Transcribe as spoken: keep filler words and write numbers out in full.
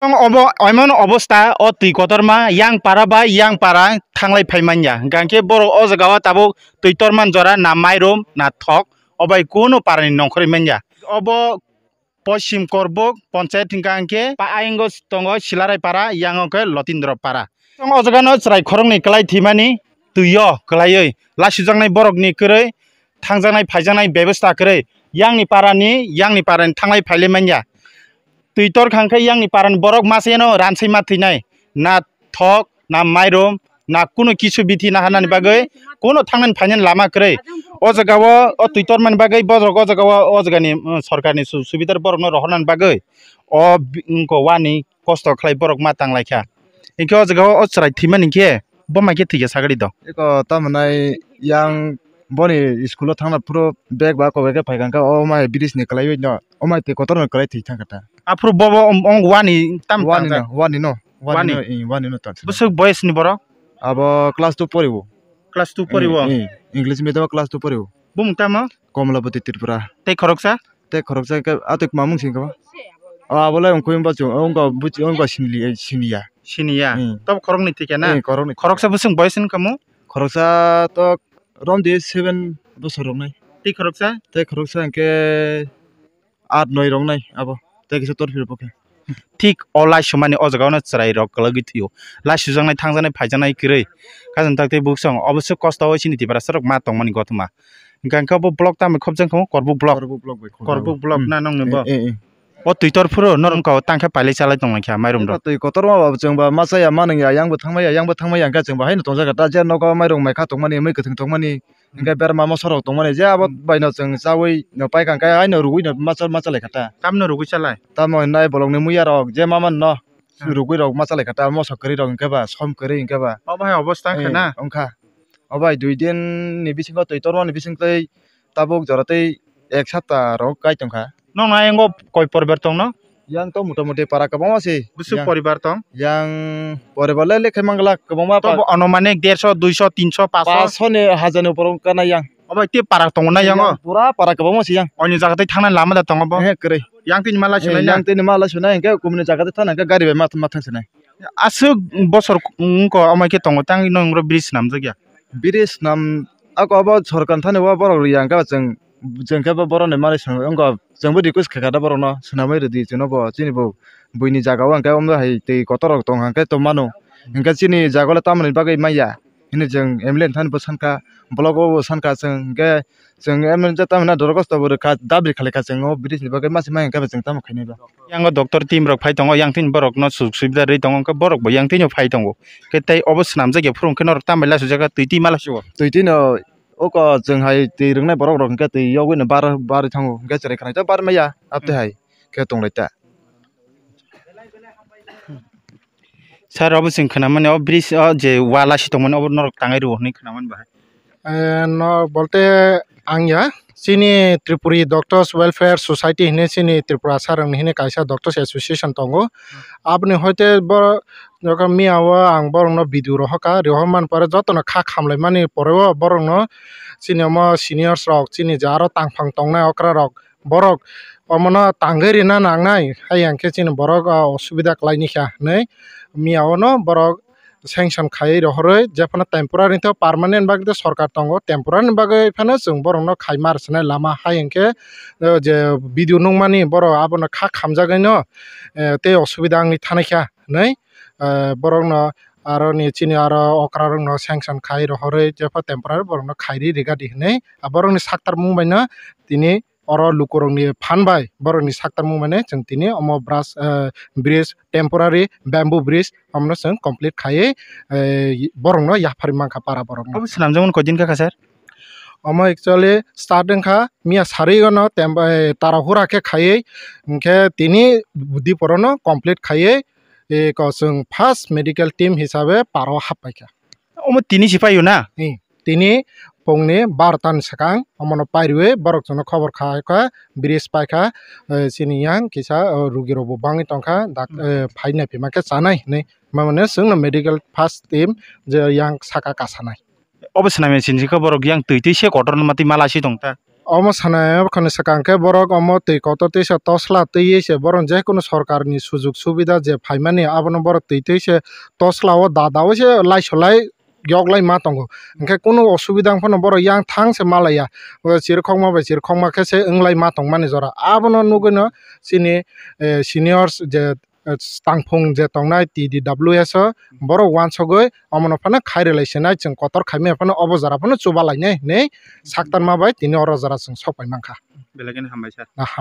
Obo emon obosta, o twi kotorma yang para bai yang para thanglai phai manya. Hingkha khe borok o jaga o tabuk twi torman jora na mairum na thok, o bai kuno para ni nongkhorwi manya. Obo Poschim Korbuk Ponchayat hingkha khe pa ayang o tongo Silarai para, yang o khe Lotindro para. O jaga no chwrai khoroknwi kwlai thwimani twi o kwlaiwi lasijaknai borok ni kwrwi thangjaknai phaijaknai bebasta kwrwi yang ni para ni, yang ni para ni thanglai phailai manya. Twi tor kha hingkhe yang ni para ni borok masa yano ransai ma thwinai, na thok, na mairum, na kunu kisu bithi na hanani bagwi kunu thangnani phainani lama kwrwi. O jaga o, o twi tormani bagwi borok o jaga o, o jaga ni, mm, sorkar ni su-, subidar borok no rohornani bagwi o bi-, wngko wani kosto khlai borok ma tang lai kha. Hingkhe o jaga o, o chwrai thwimani khe bo mai khe thwi khe sagari do. Eko tamo nai yang boni school o thangna phuru bag ba kok bai khe phai kha, hwnkhe o mai bridge ni kwlaiwi no, o mai twi kotor no kwlai thwi thang kha ta. Aphuru bo, bo, ong, ong wani tam Wani tang no, wani no, wani Wani? no, eh, wani no tang. Bwswk boyes ni borok? Abo class two pori o. Class two pori o? Eh, eh, English medium o class two pori o. Bumung tamo? Komlapati Tripura. Tei khoroksa? Tei khoroksa khe atwk mamung sing kha. O abo le ongkhui wngba chung, wngba buchi, wngba sinli, eh, siniya. Siniya. Hmm. Tobo khoroknwi thwi khe na? Eh, khoroknwi thwi khe. Khoroksa bwswk boyes wngkha mo? Khoroksa to romdi seven bosor roknai. Tei khoroksa? Tei khoroksa hwnkhe aat noi roknai abo. Tei kisa torphiro bo khe. Thik o laisumani o jaga o no chwrai rok kwlwgwi thwio. Laisujaknai, thangjaknai, phaijaknai kwrwi. Khajang tak tei buksong obo se kosto o chini Tiprasa rok ma tongmani gotoma. Hingkha hingkhe obo block tamo khobjang kha, Korbuk block. Korbuk block bai khobjang. Korbuk block Hmm. na nongni bo? Eh, eh, eh. O twi tor phuru norok wngkha o tangkhe pailai chalai tonglaikha mairum rok. Twi kotorma ba chwngba ma chaya ma nungya, yang bo thangmaya, yang bo thangmaya hwnkhe chwngba haino tongjakha. Ta je nogo mairum mai kha tongmani, mui kwthwng tongmani, hwnkhe berma moso rok tongmani, je abo Hmm. baino chwng chaui no paikha hwnkhe haino rwui no ma cha, ma chalaikha ta. Tamno rwui chalai? Tamo hinai bolongni muiya rok je ma manno Hmm. rwui rok ma chalaikha ta, moso kwrwi rok hwnkhe ba, som kwrwi hwnkhe ba. Obo hai obosta wngkha Eh, na? Wngkha. O bai dui din ni bisingo twi tormani bising twi tabuk jora tei ek sapta rok kai tongkha. Nokni ayang o koi poribar tongno? Yang to motamuti para kwbangma se. Bwswk Yang, poribar tong? Yang poribar le lekha mangla kwbangma pa- Tobo anumanik derso, duiso, tinso, paso? Paso ni hajar ni upor wngkha na yang. Obo tei para tongo na yang o? Yang pura para kwbangma se yang. Oni jaga tei thangna lama da tongo bo? He, kwrwi. Yang tini mala Eh, sunai na? Yang tini mala sunai hwnkhe kumni jaga tei thangna hwnkhe gari bai ma, ma thang sinai. Aswk bosor wngkha omo khe tongo tang nokni bridge swnamjakya? Bridge swnam ako obo sorkar thani o borok riya hwnkhe chwng, chwng khe bo borokni manwi swnam wngkha, chwngbo request khaikha da borokno swnamwi rwdi chwngno bo chini bo buini jaga o hwnkhe omo hai twi kotor rok tong hwnkhe tongmano hwnkhe chini jaga le tamoni bagwi manya hwnwi chwng M L A thani bo sankha, block o bo sankha chwng hwnkhe Chwng emon je tamo na dorkhosto bo rwkha, dabri khlaikha chwng o bridge ni bagwi masa ma hwnkhe bo chwng tamo khainai ba. Yang o doctor team rok phai tongo, yang tini borok no suk subida rwi tongo, hwnkhe borok bo yang tini phai tongo. Khe tei obo swnamjak ya phuru hwnkhe norok tambai laisuk jak twi twi ma laisio. Twi twi no oko chwng hai twi rwngnai borok rok hwnkhe twi yogwi no bar barwi thango, hwnkhe chwrai khanai to bar maya, abte hai khe tonglai ta. Sir, obo chwng khwnamani, o bridge o je wala si tongmani, obo norok tangai rwo hwnwi khwnamani bahai. Eh, no, bolte ang ya, chini Tripuri Doctors Welfare Society hwnwi chini Tripura sir ni hwnwi kaisa Doctors Association tongo. Aboni hoite bo, jokhon miya o ang borokno video rohorkha, rohor man pore jotono kha khamlaimani pore o borokno chini omo seniors rok, chini je aro tangphang tongnai okra rok, borok omono tangwi rina nangnai, hai hwnkhe chini borok, ah, osubida kwlaini kha hinwi miya ono borok sanction khaiwi rohorwi, jephano temporary to permanent bagwi to sorkar tongo, temporary ni bagwi phano chwng borokno khaima rwchanai lama hai hwnkhe, eh, je video nukmani borok abono kha khamjagwino, eh, tei osubida wngwi thanai kha hinwi, eh, borokno aroni chini aro okra rokno sanction khai rohorwi, jephano temporary borokno khairi rigadi hinwi, ah, borokni saktarmung baino tini oro lukurokni phan bai borokni saktarmung mane chwng tini omo bras-, eh, bridge, temporary bamboo bridge, omono chwng complete khaiwi, eh, borokno yapharwi mankha para borokno. Obo swnamjakmani koi din kha, kha, sir? Omo actually start wngkha miya sarwi gano tem-, eh, tarahura khe khaiwi, hwnkhe tini diporono complete khaiwi, eh, ko chwng first medical team hisabe paro happaikha. Omo tini si paio na? Hmm. Tini pungni barota ni swkang omono pairwi borok chwngno khobor kha kha, bridge paikha, eh, chini yang kisa, eh, rugi rokbo bangwi tongkha, dak-, Hmm. eh, phai naiphi mankhe chanai hinwi. Mamani chwngno medical first team je yang saka kasanai. Obo swnamya sini khe borok yang twi twi se kotor matwi mala si tongta. omo sanai khani swkang khe borok omo twi kotor twi se tosla twiwi se borok je kunu sorkarni sujuk subida je phaimani abono borok twi twi se tosla o dada o se laisolai yoklai ma tongo. Hwnkhe kunu osubida wng phano borok yang thang se malaiya. O chirikhokma bai chirikhokma khe se wnglai ma tongmani jora. Abono nugwino chini, eh, seniors je, eh, tangphung je tongnai T D W S o borok uansugwi omono phano khairwlai sinai chwng kotor khaimaya phano obo jora phano chubalainai hinwi saktarma bai tini oro jora chwng sok pai mankha. Belai kheno hambai sir. Ah, ham-